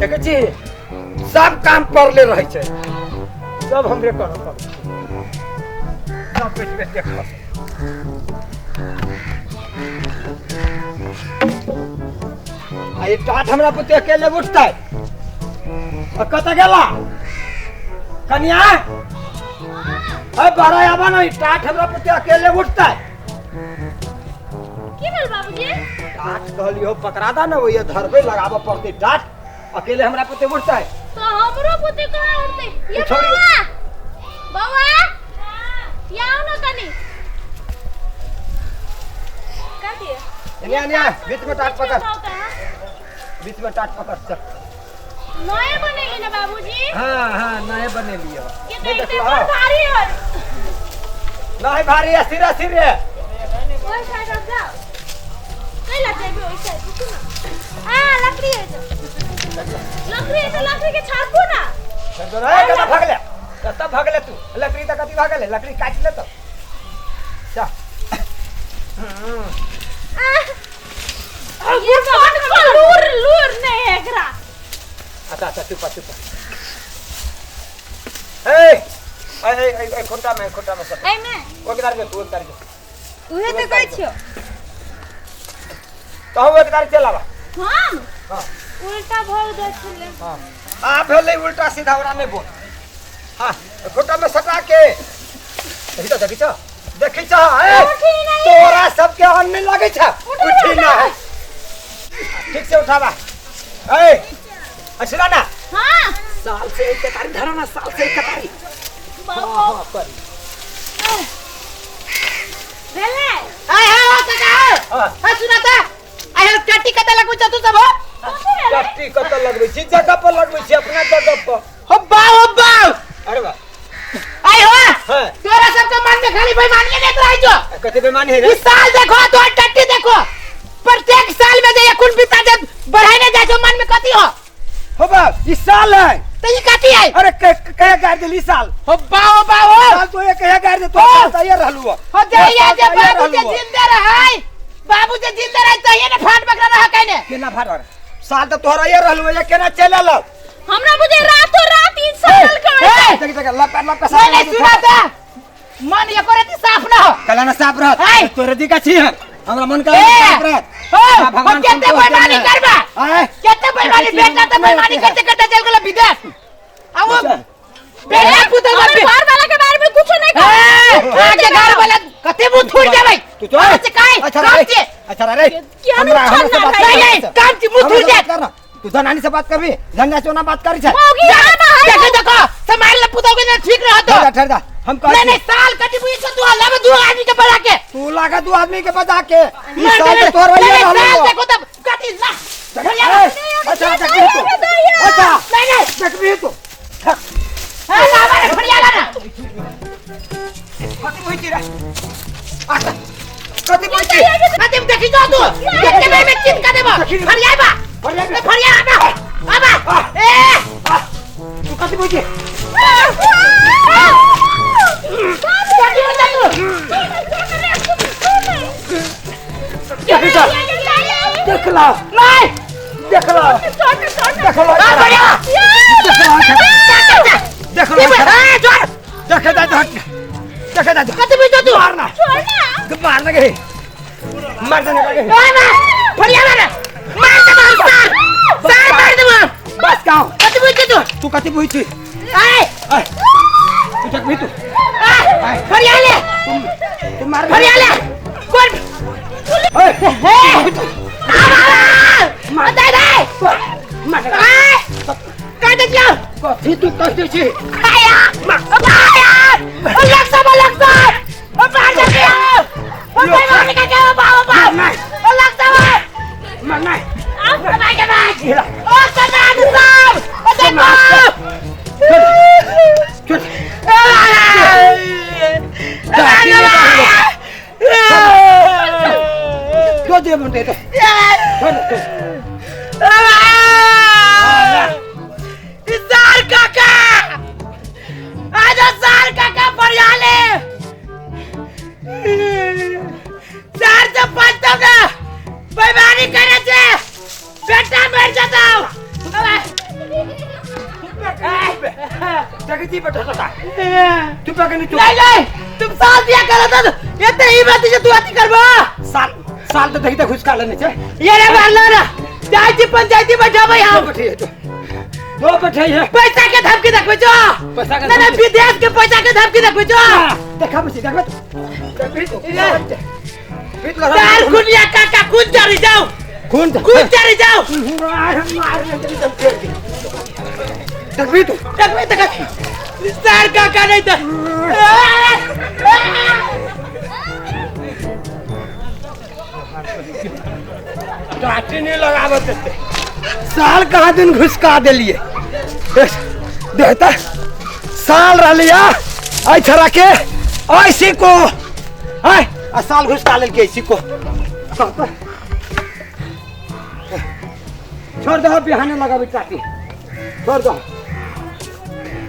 देखै छी सब काम पड़ले रहै छै, सब हमरे करऽ पड़ै छै। सब बैठ बैठ देख। आ ई टाट हमरा पुते अकेले उठतै? आ कतऽ गेला कनिया? अरे बड़ा आबा ना, ई टाट हमरा पुते अकेले उठतै? की भेल बाबूजी? टाट कहलियो पकड़ा दा ना, वही धरबै लगाबऽ पड़तै। टाट अकेले हमरा पुते उठतै? तो हमरो पुते कहाँ उठतै? ये छोड़ी। बौआ, बौआ, ये आओ ना कनी। का दिए? एने एने आ, बीच में टाट पकड़, बीच में टाट पकड़, चल। नए बनेली ना बाबूजी? हाँ हाँ, नए बनेलियो। के नहीं तो देखलो? बड़ भारी है। नहीं भारी है, सिरे सिरे। ओइ साइड अब जाओ। कैला जेबे ओइ साइड? रुकू ना। आ लकड़ी है तो, लकड़ी है तो लकड़ी के छापू ना। ए कतऽ भागले, कतऽ भागले तू? लकड़ी तऽ कथी भागले? लकड़ी काटि ले तो चल। आ ये कौन को लूर लूर नहीं है एकरा। अच्छा अच्छा, चुप चुप। ए ए ए ए, खोटा में, खोटा में सब। एमे ओके तारीख तू, एक तारीख। उहे तो कहै छियो। तो हम एक तारीख चलावा। हम हाँ। उल्टा भर जाइ छलै। हाँ, आ भेलै उल्टा सीधा, ओकरा नहीं बोल। हाँ, खोटा में सटा के देखी तो, देखी तो, देखी तो। ए उठी नहीं। तोरा सबके अन्न नहीं लगै छ। उठी ना है, ठीक से उठावा। ए असला ना। हाँ। साल से एक कतारी धरा ना, साल से एक कतारी। बाबू। हाँ हाँ, करी। भेलै? आय हो काका। हाँ। हाँ, सुना था। आय हो, टट्टी कतऽ लगबै छ तू सब हो? टट्टी कतऽ लगबै छी? जगह पर लगबै छी, अपना जगह पर। हो बाउ, हो बाउ। अरे वाह। आय हो। हाँ। तोरा सबके मन में खाली बेईमानी नहीं रहै छौ। कथी बेईमानी है रे? इस साल देखो तो टट्टी देखो, प्रत्येक साल में जे कुल बिता जे बढ़ाने जाइ छौ, मन में कथी हो? हो बाप, इस साल है। तो ई कथी है? अरे कहे गाड़ देली साल? हो बाउ, हो बाउ, हो। साल तो एक कहे गाड़ दे तो। हो। तैयार रहलू हो। हो जाइए जे तैयार बाबू जे रहलू हो। जिंदे रहै, बाबू जे जिंदे रहै तहिए ने फाट बकरा रह कहने। केना फाट साल तो तोहरा ये रहलू है, केना चल आलो? हमरा बुझे रातो रात ई साल के। ए, देख देख, लपका लपका। नहीं नहीं, सुना था, मन एको रति साफ ना हो। कला ना साफ रहत। है। तोरे दी का छी है, हमरा मन का ए! साफ रहत। हो। हमरा भगवान हम केते संतोष बेईमानी देने। करबा? आय। केते बेईमानी? बेटा तो बेईमानी करते करते चल गेल विदेश। आ वो बेटा पुतल हमर बाप घर वाला के बारे में कुछो नहीं ए, आगे घर वाला कते मुंह थूर देबै। तू तो कहाँ से काहे? अच्छा काम रे से। अच्छा रे। क्या हमरा नहीं हमरा से छन्ना बात है? नहीं नहीं, काम से मुंह हमरा थूर से जाए। बात करना। तू धनानी से बात करबी? धन्या से ओना बात करी छै। मौगी आना है। देखो देखो, संभाल ले पुतौ के, ठीक रह तो। ठहर जा, ठहर जा, हम कहै नहीं छी। नहीं, साल कटी बुई छ तू लाबे दू आदमी के बजा के। तू लागा दू आदमी के बजा के। ई मार साल देबै। तो तोहर नहीं, ये नहीं, रहलू साल हो। देखो तब कटी ला। ए, अच्छा देखबी तू, अच्छा। नहीं नहीं। देखबी तू। हाँ, लाबा रे, फरिया ला ना। कथी बुझी छी रे? अच्छा, कथी बुझी छी? कथी देखी जो तू? देखते में में चित का देबो। फरिया बा। फरिया बा। फरिया आबा। आबा। ए। तू कथी बुझी? कथी बुझा तू? देखी जा, देख ला। नहीं। देख ला, देख ला। आ फरिया। देख ला, देख ला। ए जोर। देख जा, देख, देख जा। कथी बुझा तू? मारना, मारना के, मार देने का के। ओए मार। फरिया मार। मार दे मार सार। सार मार दे मार। बस गाँव। कथी बुझी तू? तू कथी बुझी छी? ए। ऐ, तू देखबी तू। आ फरिया ले। तू मार। फरिया ले। कौन? ऐ, ए। आबा। दे दे। मार। ए। काट दिया। कथी तू कथी छी? आया। आया। अलग सब, अलग सब। ओ मार दे दिया। ओ भाई मार के क्या बाबा बाबा। अलग सब। मार नहीं। मार के मार। हिला। ओ समाज सब। ओ देखो। चुप। दो दे दे दे। छोड़ सार काका, आजा सार काका, फरियाले सार से बचतम ना। देखै छी बेटा टटा तू पे कनी। नहीं नहीं, तुम साल दिया करो तो एते ही बात जे तू अथी करबो। साल साल तो देखी त घुसका लेने छै। ये रे मारलो ना, जाइ छी पंचायती बैठाबै हम। बैठे है तो दो बैठे है। पैसा के धमकी देखबै छो? पैसा के नहीं नहीं, विदेश के पैसा के धमकी देखबै छो? देखाबै छी, देखबै देखबै तो। चार खुनिया काका खून चढ़ी जाओ, खून खून चढ़ी जाओ। देखबी तू, देखबी देखबी चार काका नहीं तो टाटी नहीं लगावत देते। साल कहाँ दिन घुसका देलिए देखता साल रहलिया ऐ छड़ा के ऐसी को ऐ आ साल घुसका लेल के ऐसी को। छोड़ दो, बिहाने लगाबी टाटी, छोड़ दो।